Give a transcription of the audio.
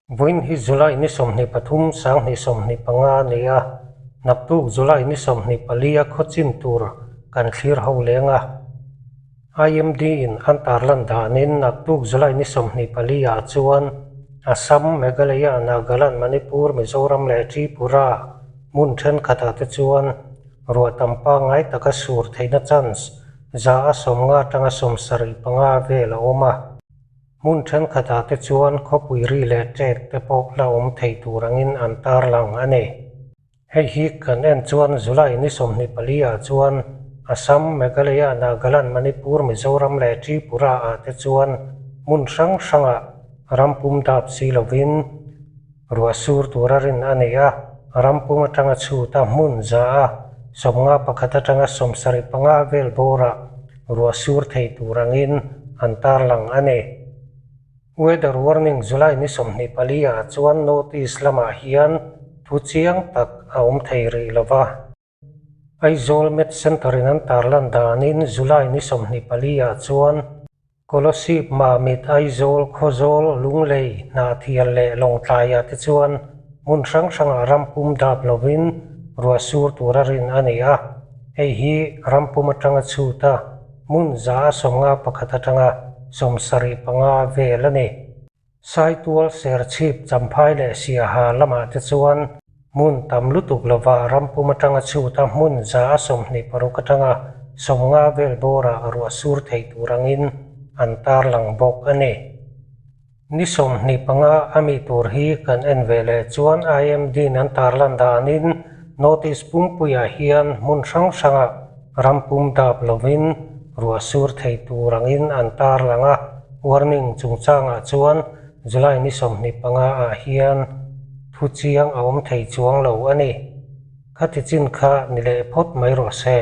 Vawiin hi July ni 23 2025 a ni a, naktuk July ni 24 a khawchin tur kan thlir ho leng a. IMD in an tarlan danin naktuk July ni 24 ah chuan Assam, Meghalaya, Nagaland, Manipur, Mizoram leh Tripura hmun thenkhatah te chuan ruah tam pangngai taka sur theihna chance 150 atanga 75 vel a awm a. Hmun thenkhatah te chuan khawpui ri leh ṭek te pawh la awm thei tur angin an tarlang a ni. Hei hi kan en chuan July ni 24 ah chuan Assam, Meghalaya, Nagaland, Manipur, Mizoram leh Tripura ah te chuan hmun hrang hrangah ram pum dap si lovin ruah sur tura rin a ni a, ram pum atanga chhuta hmun 151 atanga 75 vel bawrah ruah sur thei tur angin an tarlang a ni. Weather warning July ni 24 ah chuan North East lamah hian thu chiang tak a awm thei rih lo va. Aizawl Met Centre in an tarlan danin July ni 24 ah chuan Kolasib, Mamit, Aizawl, Khawzawl, Lunglei, Hnahthial leh Lawngtlaiah te chuan hmun hrang hrangah ram pum dap lovin ruah sur tura rin a ni a. Hei hi ram pum atanga chhuta hmun 151 atanga 75 vel a ni. Saitual, Serchhip, Champhai leh Siaha lamah te chuan hmun tam lutuk lova ram pum atanga chhuta hmun 126 atanga 50 vel bawrah ruah sur thei tur angin an tarlang bawk a ni. Ni 25 a mi tur hi kan en ve leh chuan IMD in an tarlan danin North East pumpuiah hian hmun hrang hrangah ram pum dap lovin ruah sur thei tur angin an tarlang a, warning chungchangah chuan July ni 25 ah hian thu chiang a awm thei chuang lo a ni. Khati chin kha ni leh phawt mai rawh se.